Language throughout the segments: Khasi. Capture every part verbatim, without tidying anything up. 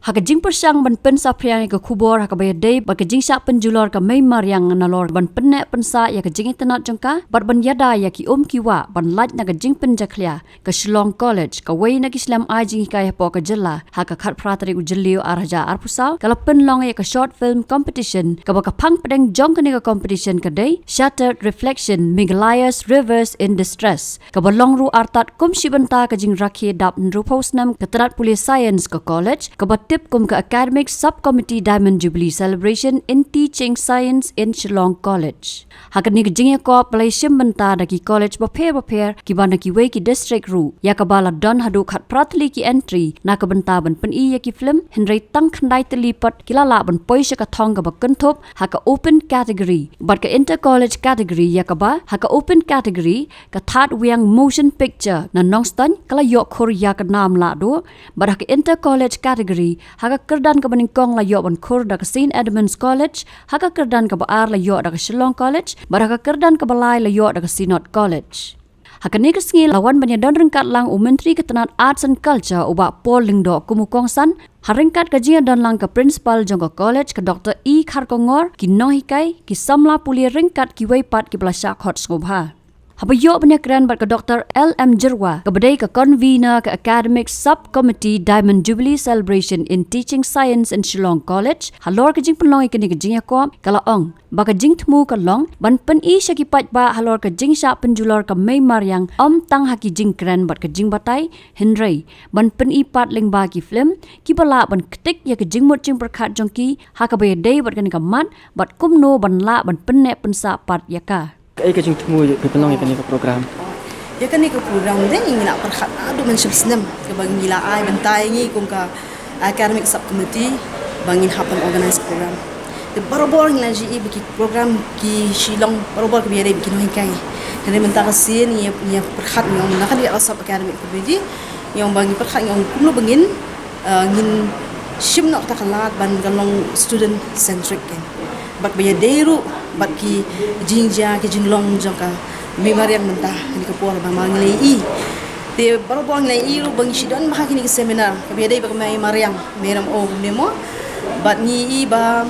Ha ka jingpyrshang ban pynsaphriang ïa ka khubor ha kaba ïadei bad ka jingshah pynjulor ka mei mariang nalor ban pynneh pynsah ïa ka jingitynnad jong ka bad ban ïada ïa ki um ki wah ban lait na ka jingpynjakhlia, ka Shillong College, kawei na ki shlem ai jinghikai hapoh ka jylla, ha ka khatphra tarik u Jylliew arhajar arphew saw, ka la pynlong ïa ka short film competition, kaba ka phang pdeng jong kane ka competition ka dei Shattered Reflection, Meghalaya's Rivers in Distress, kaba long ruh artat kum shi bynta ka jingrakhe dap hynriewphew snem ka tnat pule science ka college, kaba tip kum ka Academic Subcommittee Diamond Jubilee Celebration in Teaching Science in Shillong College. Ha kane ka jingïakop ba la ïashim bynta da ki college bapher bapher, kiba na kiwei ki district ruh, ïa kaba la don haduh khatphra tylli ki entry na ka bynta ban pyni ïa ki film, hynrei tang khyndai tylli pat ki la lah ban poi sha ka thong kaba kynthup ha ka open category bad ka inter college category, ïa kaba ha ka open category ka Thad Wiang Motion Picture na Nongstoiñ ka la ïoh khur ïa ka nam lahduh, bad ha ka inter college category, ha ka kyrdan kaba nyngkong la ïoh ban khur da ka Saint Edmund's College, ha ka kyrdan kaba ar la ïoh da ka Shillong College, bad ha ka kyrdan kaba lai la ïoh da ka Synod College. Ha kane ka sngi la wan ban ïadon ryngkat lang u Myntri ka tnat Arts and Culture u Bah Paul Lyngdoh kum u kongsan, ha ryngkat ka jingïadon lang ka Principal jong ka college ka Doctor E Kharkongor, ki nonghikai, ki samla pule ryngkat kiwei pat kiba la shah khot sngewbha. Haba ïoh ban ïakren bad ka Doctor L M Jyrwa, kaba dei ka convener ka Academic Subcommittee Diamond Jubilee Celebration in Teaching Science in Shillong College, halor ka jingpynlong ïa kane ka jingïakop, ka la ong ba ka jingthmu ka long ban pyni sha ki paidbah halor ka jingshah pynjulor ka mei mariang, ym tang ha ki jingkren bad ka jingbatai, hynrei ban pyni pat lyngba ki film kiba lah ban ktik ïa ka jingmut jingpyrkhat jong ki ha kaba ïadei bad kane ka mat, bad kumno ban lah ban pynneh pynsah pat ïa ka. Kaei ka jingthmu ïa ka pynlong ïa kane ka program? Ïa kane ka program de ngi la pyrkhat naduh mynshem snem kaba ngi la ai bynta ïa ngi kum ka academic subcommittee ba ngin hap ban organize program. Te barabor ngi la ïohi ba ki program ki shu long barabor kiba ïadei bad ki nonghikai. Hynrei mynta ka sien ngi, ngi pyrkhat ngi ong na kane ka sub academic committee ngi ong ba ngi pyrkhat ngi ong kumno ba ngin, eh, ngin shim noh kata ka lad ban ka long student centric kan. Bad ba ïadei ruh bad ki jingjia ki jinglong jong ka mei mariang mynta ha kane ka por ba ma ngi la ïohi. Te barabor ngi la ïohi ruh ba ngi shu don bha kine ki seminar kaba ïadei bad ka mei mariang, mei ram o ne mo. Bad ngi ïohi ba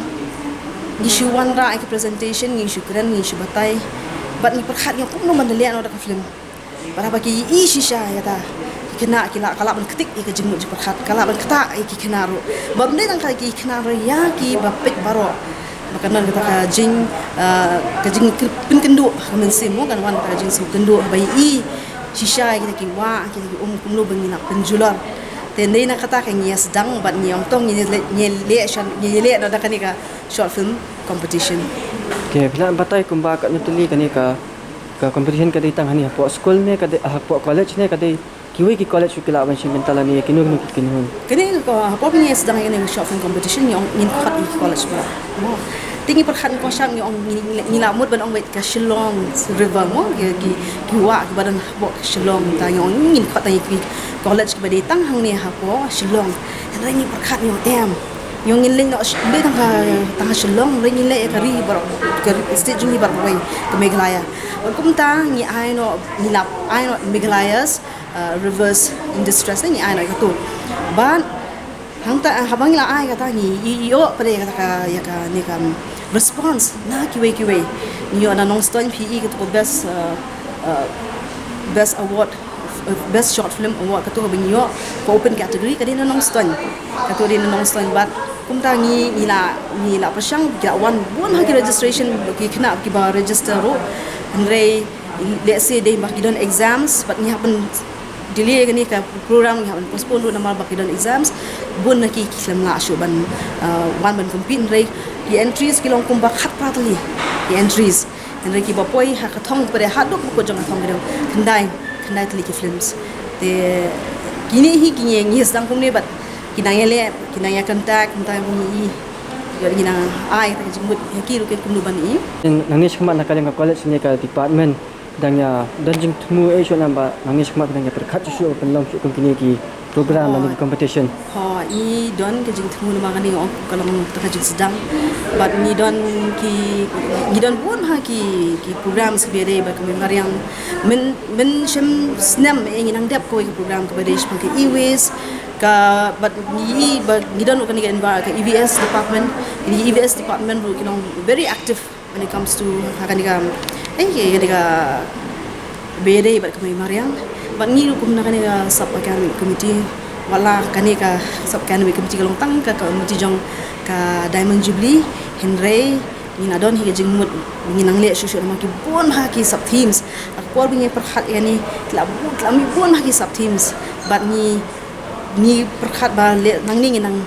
ngi shu wanrah ïa ki presentation, ngi shu kren, ngi shu batai. Bad ngi pyrkhat ngi ong kumno ban da leh noh da ka film. Bad haba ki ïohi shisha ïa kata, ki khynnah ki lah, ka lah ban ktik ïa ka jingmut jingpyrkhat, ka lah ban ktah ïa ki khynnah ruh. Bym dei tang ka ki khynnah ruh, ïa kiba peit baroh. Ba kan don kata ka jing, ah, ka jingpynkynduh ka mynsiem mo, kan wan kata ka jingsngewkynduh ba ïohi shisha ïa kita ki wah, kita ki um kumno ba ngi lah pynjulor. Te dei na kata ka ngi ïa sdang bad ngi ong to ngi leh, ngi leh shan, ngi leh noh da kane ka short film competition. Okey, phi lah batai kumba katno tylli kane ka, ka competition ka dei tang hangne hapoh skul ne ka dei hapoh college ne ka dei kiwei ki college ki lah ban shim bynta lane kino kino ki kynhun? Kane ka hapoh ngi sdang ïa kane ka short film competition ngi ong ngin khot ïa ki college baroh. Mo. Te ngi pyrkhat ngi koshap ngi ong ngi, ngi, ngi lah mut ban ong beit ka Shillong River mo, ki, ki, ki wah kiba don hapoh Shillong, te ngi ong ngin khot ïa ki college kiba dei tang hangne hapoh Shillong. Hynrei ngi pyrkhat ngi ong em. Ngi ong ngin leit noh sh-, leit tang ha, tang ha Shillong, hynrei ngin leit ïa ka ri baroh, ka ri, state jong ngi baroh kawei, ka Meghalaya. Bad kumta ngi ai noh, ngi lah ai noh Meghalaya's, uh, Rivers in Distress, ngi ai noh ïa kato. Bad hangta, uh, haba ngi la ai kata ngi ïoh pat ïa kata ka, ïa kane ka response na kiwei kiwei. Ngi ïoh na Nongstoiñ phi i kato ka best, uh, uh, best award, uh, best short film award kato kaba ngi ïoh ka open category ka dei na Nongstoiñ. Kato dei na Nongstoiñ bad kumta ngi, ngi la, ngi la pyrshang, ki la wan bun ha ki registration, ki khynnah kiba register ruh. Hynrei let's say dei ba ki don exams bad ngi hap ban delay kane ka program, ngi hap ban postpone ruh namar ba ki don exams. Bun na ki ki khlem lah shuh ban, uh, wan ban compete, hynrei ki entries ki long kumba khatphra tylli ki entries. Hynrei kiba poi ha ka thong, pyrshah haduh ka kut jong ka thong ki dang khyndai, khyndai tylli ki films. Te kine hi ki ngi, ngi sdang kumne bad ki nang ïaleh, ki nang ïa contact, mynta ngi i. Ïa ngi nang ai ka jingmut ïa ki ruh kumno ban i. Nangne shakhmat na ka liang ka college ne ka department dang ïa don jingthmu ei shuh namar ba nangne shakhmat dang ïa pyrkhat shuh shuh ban pynlong shuh kum kine ki Program lane ki competition. Ho, ngi don ka jingthmu namar kane nga ong ka long ka jingsdang. Bad ngi don ki, ngi don bun ha ki, ki programs kiba dei bad ka mariang. Myn, myn shem snem eh ngi nang dep kawei ka program kaba dei shaphang ka e-waste. Ka, bad ngi, bad ngi don kane ka envi-, ka E V S department. Kane ka E V S department ruh ki long very active when it comes to ha kane ka, eh, kane ka ba dei bad ka mariang. Bad ngi ruh kum na kane ka sub academic committee, wat la kane ka sub academic committee ka long tang ka committee jong ka Diamond Jubilee, hynrei ngi na don hi ka jingmut, ngi nang leh shuh shuh namar ki bun ha ki sub themes. Ka por ba ngi pyrkhat ïa kane, la bun, la mih bun ha ki sub themes. Bad ngi, ngi pyrkhat ba leh nangne ngi nang,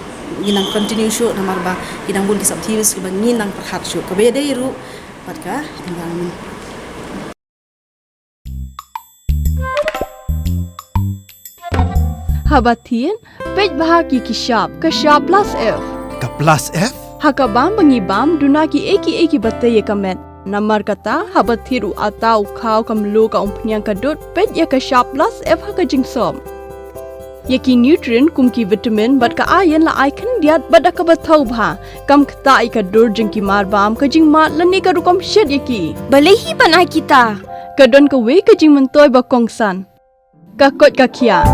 ngi nang continue shuh namar ba ki nang bun ki sub themes kiba ngi nang pyrkhat shuh. Kaba dei ruh bad ka environment. Haba thied, peit bha ki ki shap, ka shap plus F. Ka plus F? Ha ka bam ba ngi bam, duna ki ei ki ei kiba tei ïa ka met. Namar kata, haba thied u atta, u khaw, ka mluh, ka umphniang, ka dud, peit ïa ka shap plus F ha ka jingsop. Ïa ki nutrient kum ki vitamin bad ka iron la ai khyndiat bad da kaba thaw bha. Kam ktah ïa ka dur jong ki marbam, ka jingmad lane ka rukom shet ïa ki. Balei hi ban ai kita? Ka don kawei ka jingmyntoi ba kongsan. Ka koit ka khiah.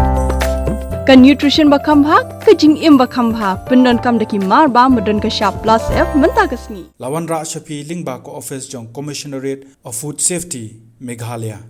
Ka nutrition ba kham bha, ka jingim ba kham bha. Pyndonkam da ki marbam ba don ka shap plus F mynta ka sngi. La wanrah sha phi lyngba ka office jong Commissionerate of Food Safety, Meghalaya.